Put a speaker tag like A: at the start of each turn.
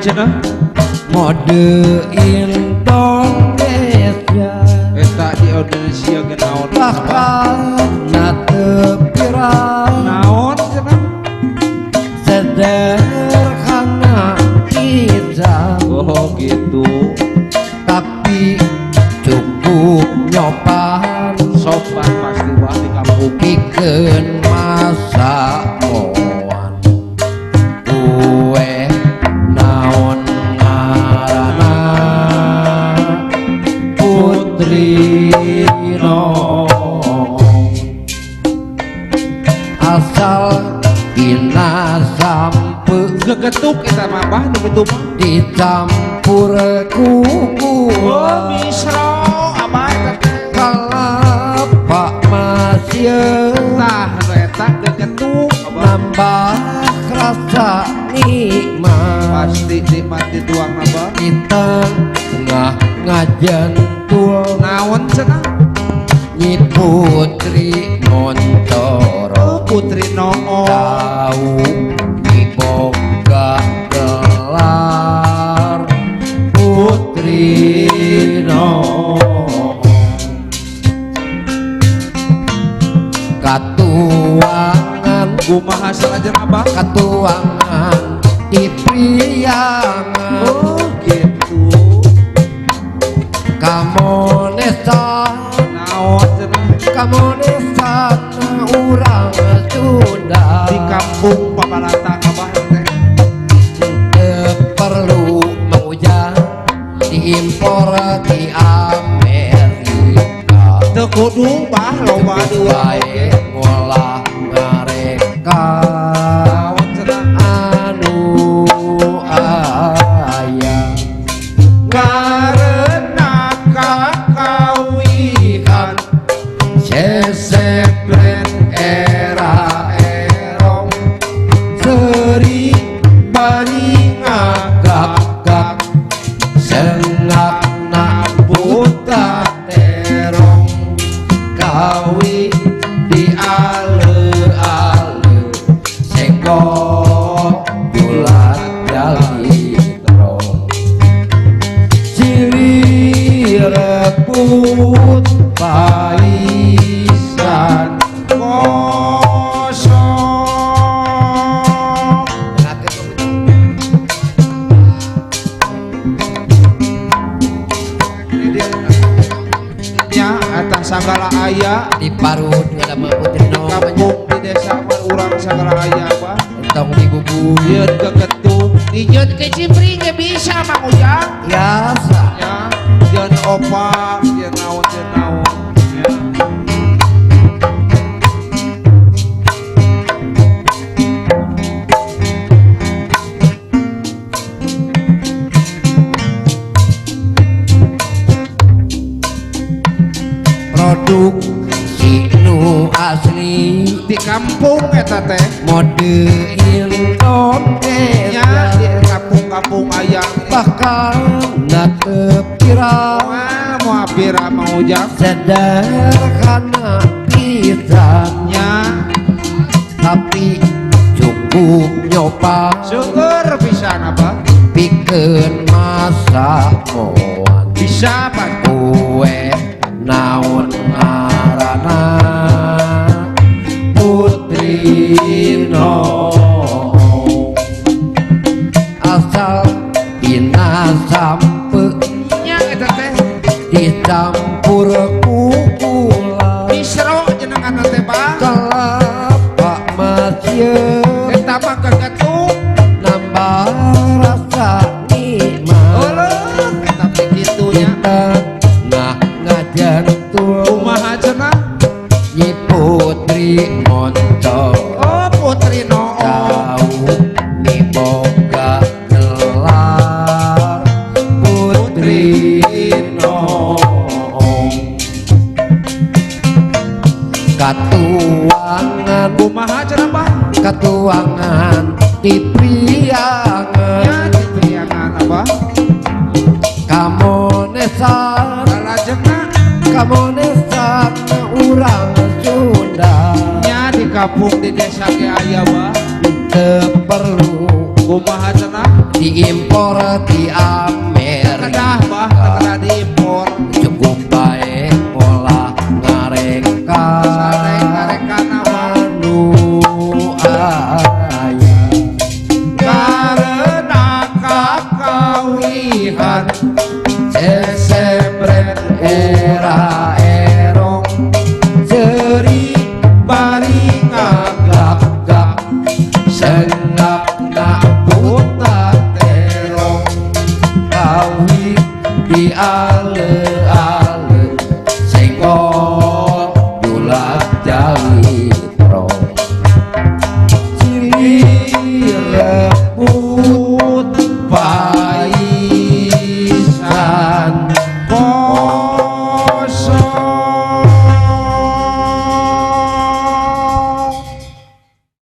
A: cenah?
B: Mode Indonesia
A: eta di Indonesia ge naon
B: bahkan na teu viral
A: naon cenah
B: sederhana pisan.
A: Oh gitu.
B: Tapi cukup nyopan
A: sopan pasti wah di kampung
B: pikeun masa moan kue naon ngaranna Putri Noong asal dina sampe
A: gegetuk eta mah bah nu kitu mah
B: dicampur ku
A: oh misro abah eta teh
B: kalapa masieun
A: tah nu eta gegetuk abah
B: nambah rasa nikmat
A: pasti nikmat dituang abah
B: di tengah ngajentul
A: naon cenah
B: Nyi Putri Montoro
A: oh Putri Noong
B: tahu diboga gelar Putri Noong katuangan
A: kumaha salajeng abah
B: katuangan di Priangan
A: oh gitu
B: kamonesan
A: naon cenah
B: kamonesan urang Sunda
A: di kampung Pabalata abah teh
B: teu perlu mengujar diimpor di Amerika
A: teu kudu bah loba di urang
B: bae
A: oge
B: ngolah ngareka
A: naon cenah
B: anu aya
A: karena kakawihan
B: seseplen era erong
A: seri bari ngagak-gak
B: sengakna
A: buta terong
B: kawi di ale-ale sengkok bulat jalitrong silih rebut paisan
A: kosong. Ini dia nya atas sagala aya
B: di parut ada mah Putri Noong
A: kampung di desa mah urang sagala aya bah
B: entong dibubui
A: yeun kegetuk dijeun kecimpring ge bisa Mang Ujang
B: biasa
A: ya jeung opak jeung naon jeung naon ya.
B: Produk si nu asli
A: Di kampung eta teh
B: mode Indonesia
A: nya di kampung-kampung aya
B: bahkan na teu viral
A: moal moal pira Mang Ujang
B: sederhana pisan
A: nya
B: tapi cukup nyoba
A: seueur pisan abah
B: pikeun masa moan
A: bisa apa
B: kue naon ngaranna Putri Noong asal dina sampe
A: nya eta teh
B: dicampur ku gula
A: misro jenengan teh bah
B: kalapa masieun
A: eta mah gegetuk
B: nambah rasa nikmat
A: eueuh eta teh kitu nya
B: nah ngajentul
A: kumaha cenah
B: Nyi Putri Montoro
A: oh Putri Noong
B: tahu miboga gelar Putri Noong katuangan
A: kumaha cenah bah
B: katuangan di Priangan
A: nya di Priangan abah
B: kamonesan
A: salajengna
B: kamonesan urang Sunda
A: nya di kampung di desa ge aya bah
B: teu perlu
A: kumaha cenah
B: di Diimpor di Amerika.
A: Kedah, Bah, kedah diimpor.
B: Cukup bae ngolah ngareka.
A: Sare ngarekana, Bah.
B: Anu aya.
A: Karena kakawihan.
B: Sesebret era erong
A: Ceri bari ngagap
B: gap sengap na buta terong kawi di ale ale sengkol dulat jalitro.
A: Cilirem.